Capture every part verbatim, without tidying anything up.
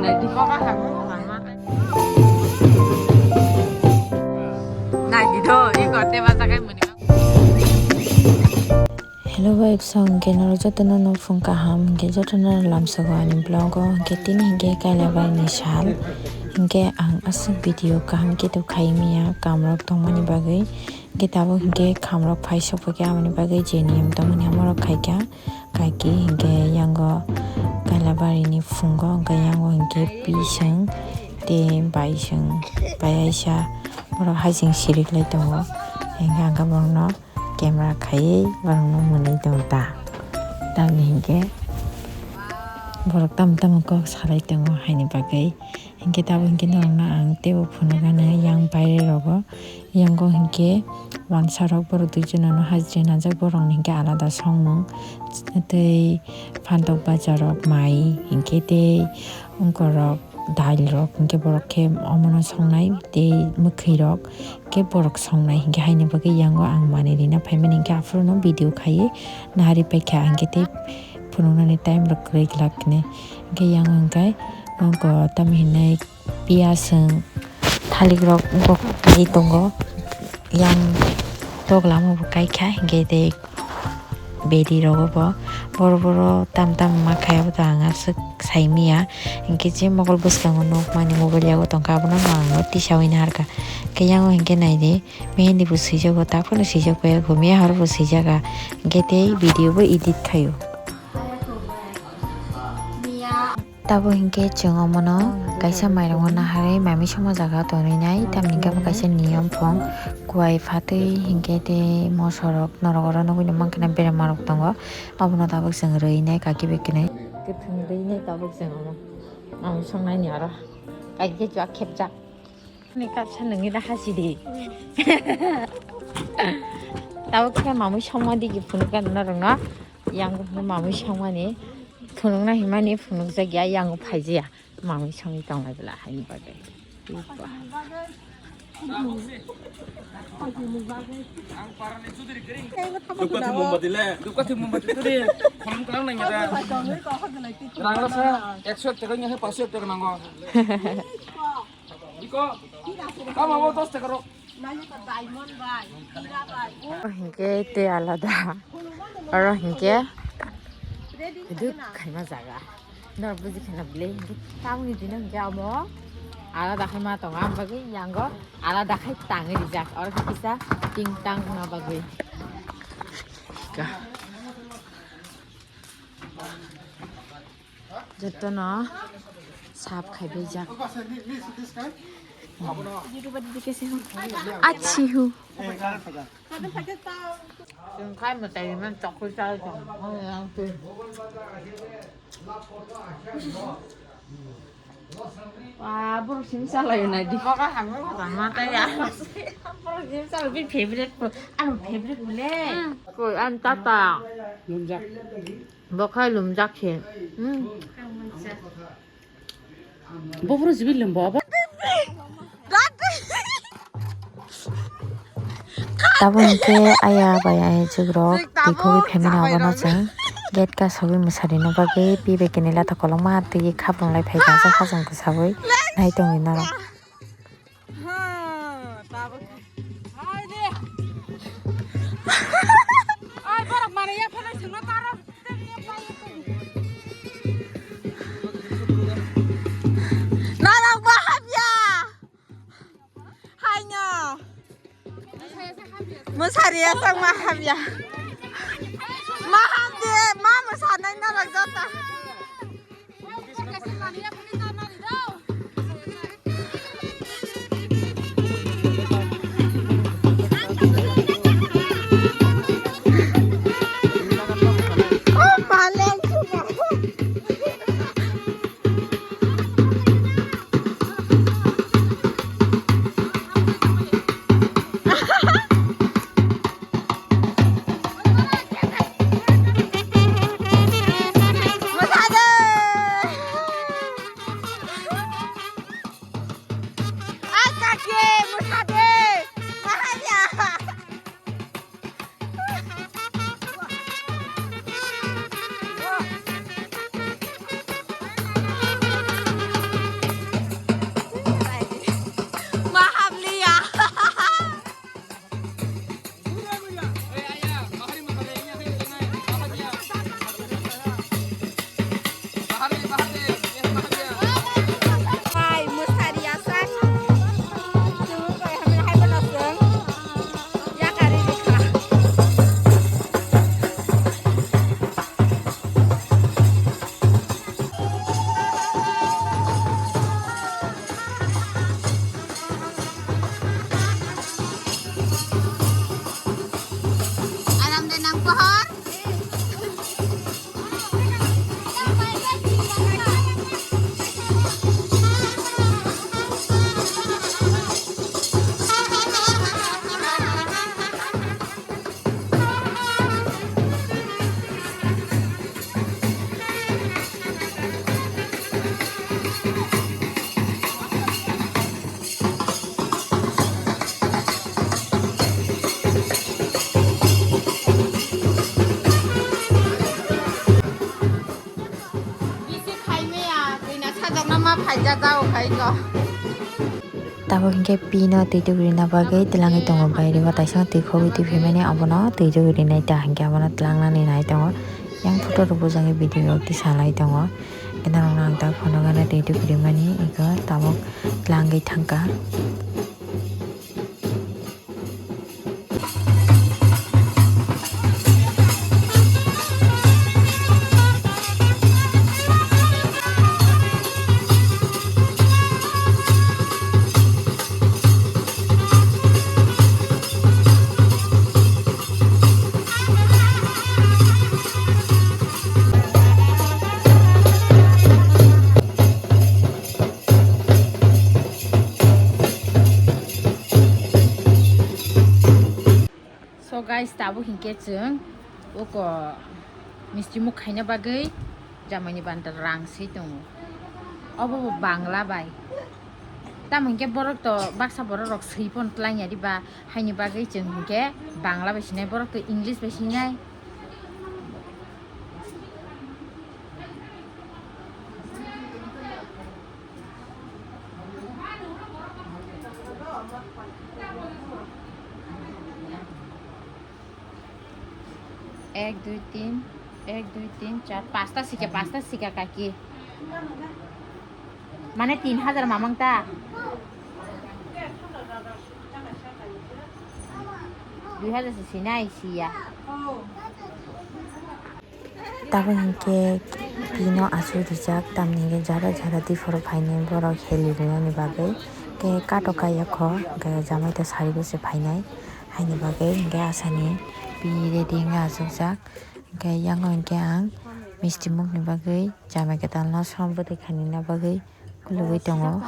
Hello guys, so hwnkhe norok jotono no phung kaham, hwnkhe jotono lamsogo ani vlog o, hwnkhe tini hwnkhe Kailabar ni sal, hwnkhe ang aswk video kaham khe to khai manya, kamrok tongmani bagwi, hwnkhe tabuk hwnkhe kamrok phai sokphaikha, aboni bagwi je niyom tongmani hamorok khaikha. Kaiki hwnkhe yango Kailabari ni phungo, hwnkhe yango hwnkhe piswng tei baiswng, bai aisa borok hajing siriklai tongo. Hwnkhe ang khe borokno camera khaiwi borokno mwnwi tongo ta. Tamni hwnkhe borok tamo tamo kok salai tongo haini bagwi. Hwnkhe tabuk hwnkhe norokno ang teibo phunukgano yang baire rogo. Yango hwnkhe wansa rok borok dui jonano hajri najak, borokni hwnkhe alada songmung tei phantok bacha rok mai hwnkhe tei wngkorok dail rok hwnkhe borok khe omono songnai tei mwkhwi rok khe borok songnai hwnkhe haini bagwi yango ang manwi rina phaimani hwnkhe aphuru no video khaiwi nahari paikha hwnkhe tei phunuknani time rok kwrwi glak hwnwi hwnkhe yango hwnkhe wngkor tamhinai. Piyaswng thalikrok bok kai tongo, yang tok lama bo kaikha, hingke tei bedi rogo bo boro boro tam tam ma kaya bo to ang aswk sai manya, hingke je mokol bwskango nukmani mobile yago tongkha, abono ang notice sawi naharkha, hingke yang o hingke naidi mehendi bo swijago, taphano swijak pai, miya horo bo swijak, hingke tei video bo edit khaio. Tabuk hinkhe chwng omono kaisa mairungno naharwi mami songma jaga tonwi nai, tamni hwnkhe abo kaisa niyom phung. Kuwai phatwi hinkhe tei mosorok norok oro nugwi mankhe na berma rok tongo, abono tabuk chwng rwi nai kaki bai kwnwi. Kwthwng rwi nai tabuk chwng omo mami songnaini oro kaki khe chuak khepjak. Ni kapsa nungwi da hasi di. Tabuk khe mamui songma digi phunukgani norokno. Yang mamui songmani phunukna himani phunukjak ya, yang phaijaya. Mamui songwi tonglai bwla haini bagwi. Dukati mombati le, dukati mombati turi, kolom kalang nang ya. Rang rasa, ekso ek taka nang, paso ek taka nang. Iko, tamo abo dos taka rok. Hingke te alada. Oro hingke. Duk khaima jaga. Nor buji khana bile hingke tamni dino hingke amo. Alada khaima tongo, ang bagwi yango alada khai tangwi rijak. Oro kisa ting tang na bagwi. Ka. Jotono sap khai bejak. Achi hu. Chwng khai mwtai man chokwi chai tong. Wa, borok simi salai nai di. Boka hamya motan ma tei ya. Borok simi salai bi favorite po. Ano favorite bole. Koi an tata. Lumjak. Bo khai lumjak se. Hmm. Bo phuru jibi lumbo abo. Tabuk hingke aya bai ayajwk rok twi khogwi phaimani abono chwng gate kasogwi mwsarino bagwi pi bai kini latha kolokma twi khapang lai phaikha hachal hachal kwchagwi nai tongwi norok. Norok bo hapya. Haino. Mwsari ya sang ma hapya. Ma hamdi, ma mwsanai norok jota. Tabuk hinkhe pino twi tubui rina bagwi twlangwi tongo, baire o taisa twi khogwi twi phaimani, abono twi tubui rinai ta hinkhe abono twlangnani nai tongo. Yang photo rok bujagwi video rok tisa lai tongo. Hwnkhe norokno ang ta phunukgana twi tubui rimani, eko tabuk twlangwi thangkha. So guys, tabuk hinkhe chwng uko misti muk khaina bagwi jamaini banta rang se tongo. Obo bo Bangla bai. Tamo hinkhe borok to baksa borok rok swi phano twlang ya diba, haini bagwi chwng hinkhe Bangla bai sinai, borok to English bai sinai. Ek, dui, tin, ek, dui, tin, char, pasta sika, pasta sika kaki. Mane tin hajar mamang ta? Dui hajar se sinai siya. Tabuk hinkhe pino aswk rijak, tamni hinkhe jara jara twi phuru phainai borok heli rinani bagwi. Khe katok kaiya kho, hinkhe jamai ta sari bwse phainai, haini bagwi hinkhe asani pi ready wngwi achukjak. Hinkhe yango hinkhe ang misti mukni bagwi jamai kwtalno som bwtwi khainina bagwi Kulugwi tongo.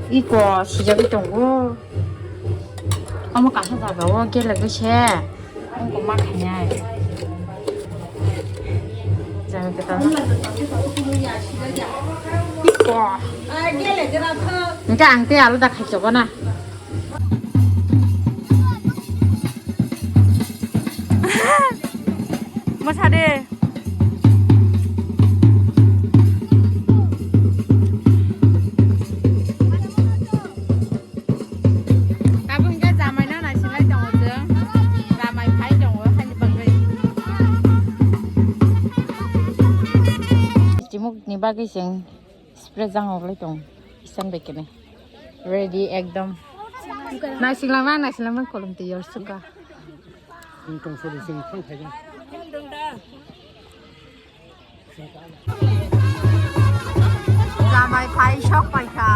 Iko sijagwi tongo. Omo kaisa jaga o gele gwi se. Wngkha ma khainai. Jaga kwtal. Iko. Hwnkhe ang tei alada khaichokgana. Mwsa de. Tabuk hinkhe jamaino naisinai tongo chwng. Jamai phai tongo haini bagwi. Chimukni bagwi chwng spray jang rwlai tongo. Isan bai kene. Ready ekdom. Naisinglang na, naisinglang na kolom twi yor suka. Tong sori sing thang thai. Jamai phai sok paikha.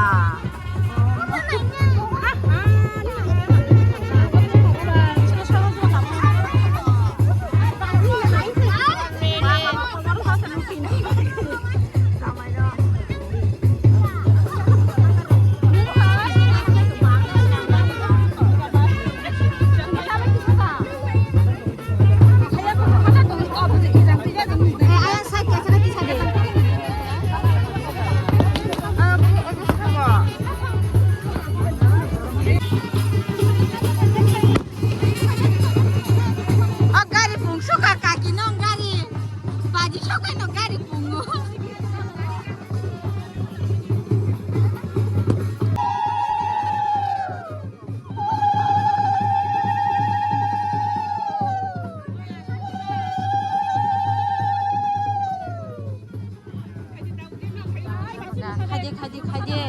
O gari pung suka kaki nong gari. Baji sokai no gari pungo. Khaidi, khaidi, khaidi.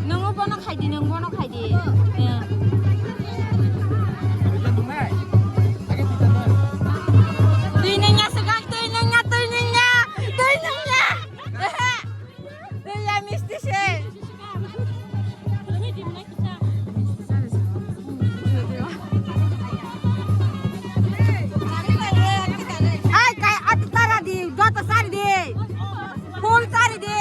Nung bono khaidi, nung bono khaidi. Eh. Twi nungya swkang, twi nungya, twi nungya, twi nungya. Ehe. Twi ya misti se. Ai, kai, atu tara di, joto sari di. Full sari di.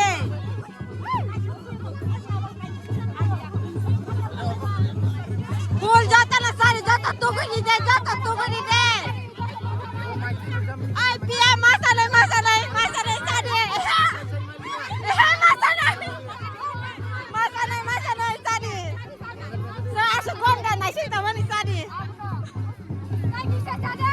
Full joto na sari, joto tugui di de, joto tugui di de. Ai, piya, masanai, masanai, masanai, sari. Masanai, masanai, masanai, sari. Sa, asu gom da, naising tamani sari. Naising sa, sari.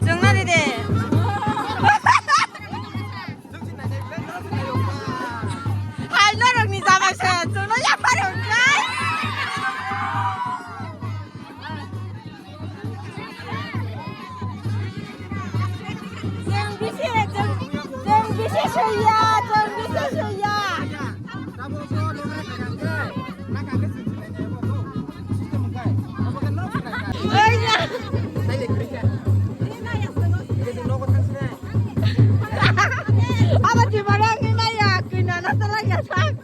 Chwngno ride. Hai norokni jabai se chwngno yapharwi hwnkhai. Chwng bisi, chwng, chwng bisi swiya, chwng bisi swiya. Abo tibara wngwi maya, kwi nana salai ya sak.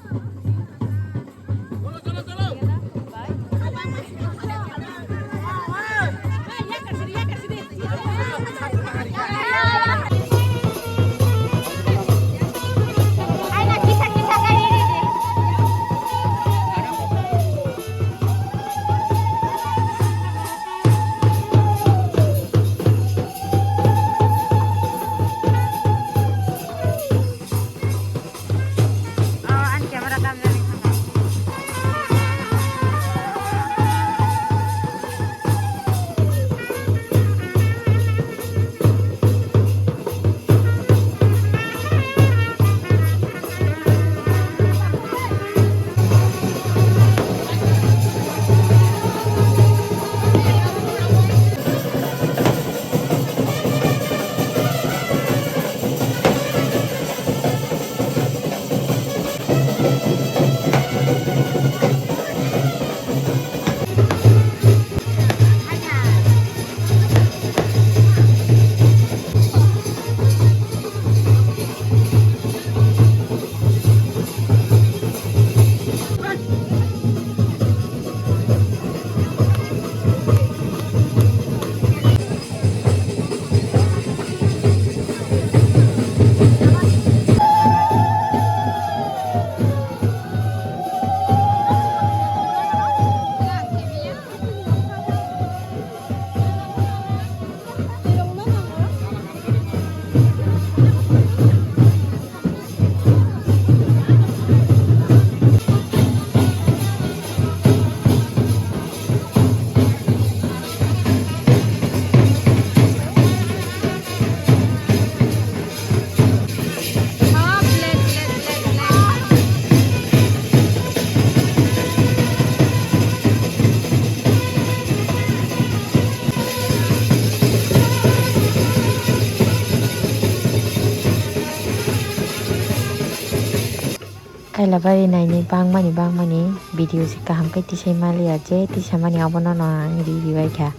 Kailabari nainwi bangmani bangmani video se kaham khe tisai maliya, je tisamani abono no ang ri ri bai kha.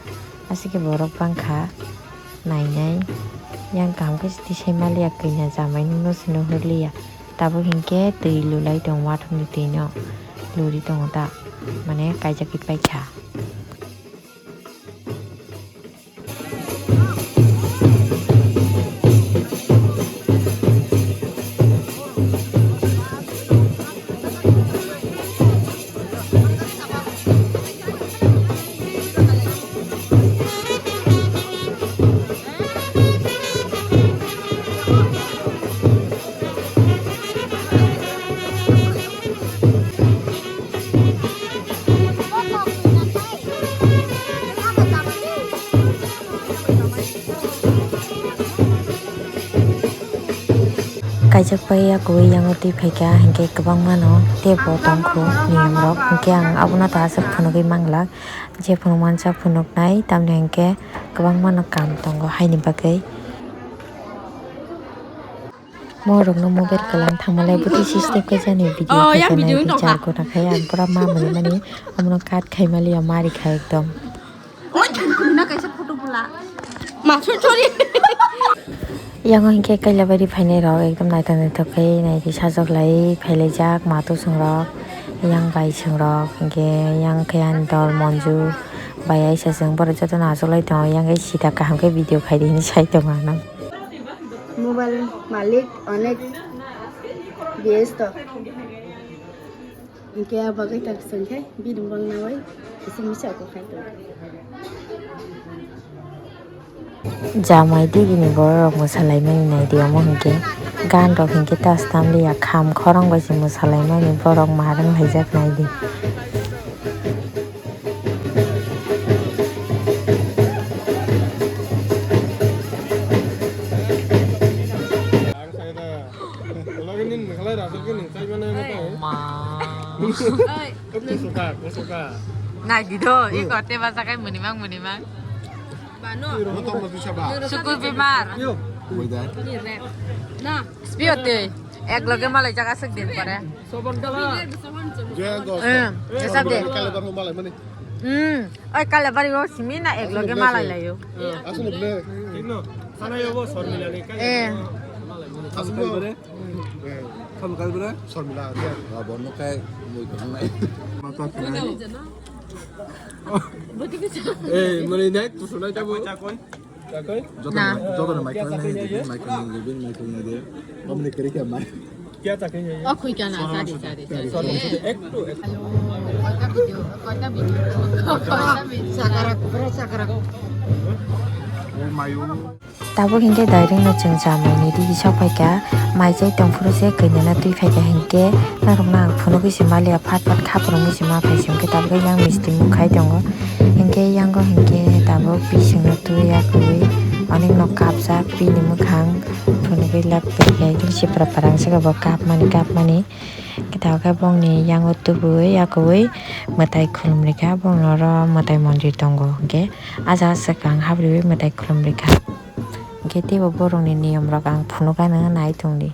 Aswk khe borok bang kha nainai, yang kaham khe tisai maliya, kanya jamai no se nuhurliya. Tabuk hinkhe twi lulai tongo, wathokni twi no luri tongo ta, mane kaijagwi pai kha. Kaijak pai ya koi yango twi phaikha hinkhe kwbangma no tei bo tongkhu niyom rok, hinkhe ang abono ta aswk phunugwi manglak, je phunuk mansa phunuknai, tamni hinkhe kwbangma no kam tongo haini bagwi. Morokno mobile kwlang thangmalai bwtwi si step khe jani video Oh, yang khaikha video nai nokha. Bichar guna khai ang pura ma mwnwi mani omono cut khai maliya mari kha ekdom. Oi, thangkuna kaisa photo bula. Ma, sorry, sorry. Yango hinkhe Kailabari phainai rok ekdom naithok naithok khe naidi sajok lai phailaijak ma tusung rok, yang bai sung rok, hinkhe yang khe ani dol Monju bai aisa chwng borok jotono achuk lai tongo, yang khe sita kaham khe video khaidi hinwi sai tongo ano. Mobile malik onek biyes to. Hinkhe abo khe tak chwng khe bini bol nawi kisa misa kok khai tong. Jamai digini borok rok mwsa lai mani nai di omo hinkhe gan rok hinkhe tas tam liya kham khorang bai se mwsa lai mani borok ma rwng laijak nai di. Nai di do, iko te ba sakai munimang munimang. Sukul bimar. Spio te, ek loge malai jaga sik din pare. Hmm, esa de. Hmm, oi kale bari o simi na ek loge malai layo. Eh. Aswk bwle. Thik no. Sana yobo sormila ni kai. Eh. Aswk bwle. Kam kai bwle. Sormila. Ah, bono kai mui kosong nai. Mata kosong nai. Eh, mani nai, kosong nai tabo. Chakoi? Joto na. Joto na mai kosong nai, mai kosong nai, mai kosong nai de. Omne kari kya mai. Kya chakoi ye? O khui kya na, sadi, sadi, sadi. Sorry, sorry. Ektu, ektu. Hello, koita video, koita video, koita video. Chakarak, pura chakarak. Eh, mayu. Tabuk hinkhe direct no chwng chamani rigi sok phaikha, mai chai tongphuru se kanya na twi phaikha hinkhe norokno ang phunugwi se maliya phat phat khaprwngwi se ma phai se hinkhe tabuk yang misti mung khai tongo hinkhe yango hinkhe tabuk bisingno twi ya kwrwi onek no kapjak bini mwkhang phunugwi lab kwrwi hai sipra parang se bo kapmani kapmani. Khe tabuk khe bongni yango tubui yakui mwtai khulumrikha, bongni oro mwtai mondir tongo. Hinkhe ah jaga swkang habriwi mwtai khulumrikha. Hinkhe teibo borokni niyomrok ang phunukgano nai tongdi.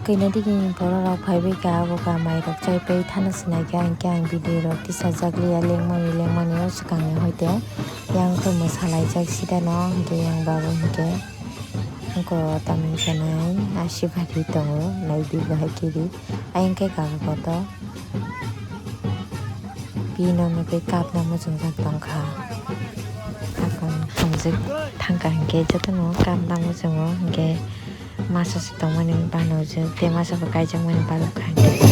Kailaidigi borok rok phaibai ka, abo ka mai rok chaipai thana sinai kha, hinkhe ang video rok tisajak liya, lengmani lengmani o swkang ni hoite yang khe mwsalaijak sida no, hinkhe yang babu hinkhe wngkha tamni sanai asi bagwi tongo, naidi bahai khe di ayang khe kago koto. Bini nokni tei kapna muchungjak tongkha. Hakon hamjwk thangkha hinkhe jotono kapna muchungo hinkhe masa se tongmani bano jwk tei masa bo kaijakmani balokha hinkhe.